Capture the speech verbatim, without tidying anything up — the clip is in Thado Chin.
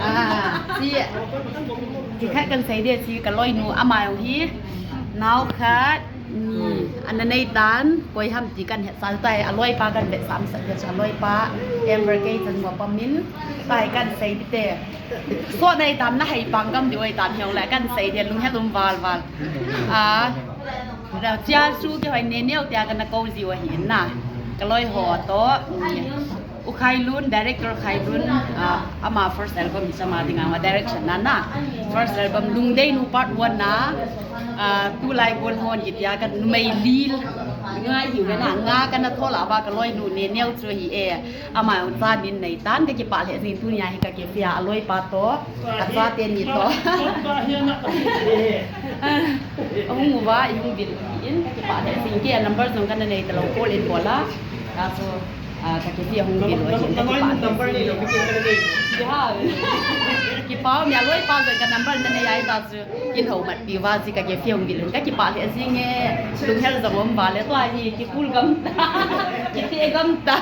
Ah, chi, chi khat kan sei dia chi ka loinu ama jong hi. Nao khat, ni, ana nei tan, koi ham ti kan het sal tai, a loipa kan vet sam sak dia chu a loipa, Amber Kay chan mo pamin, tai kan sei di te. So nei tam na hei pang gam di oi tam hiong le kan sei dia lung het um val val. Ah, da chia su ki hoi ne neo tia kan na ko ji wa hi na. Ka loi ho to, ni. U Khailun, director Khailun, ah, ama first album hi sama dinga ama direction na na. First album Lungdei Nu part one na, ah, tulai gon hon kitia ka numei lil. Ngai hiu na, nga ka na thola ba ka loinu ne neo chu hi e. Ama jong cha min nei tan ka kipah lheh jing tunia hi ka cafe a loipa to. Ka chate ni to. Ahung uva, i hung bil in, ka kipah lheh jing kei a number jong ka na nei talou call in bol a. Ka chu, ah, ka cafe a hung bil uva hin ka kipah lheh jing. Kiha. Kipah mi a loipa jong ka number na nei ai ta chu. Kin ho mat pi uva ji ka cafe a hung bil in ka kipah lheh jing e. Lunghel jong um uva le tua hi kikul gam ta. Kite gam ta.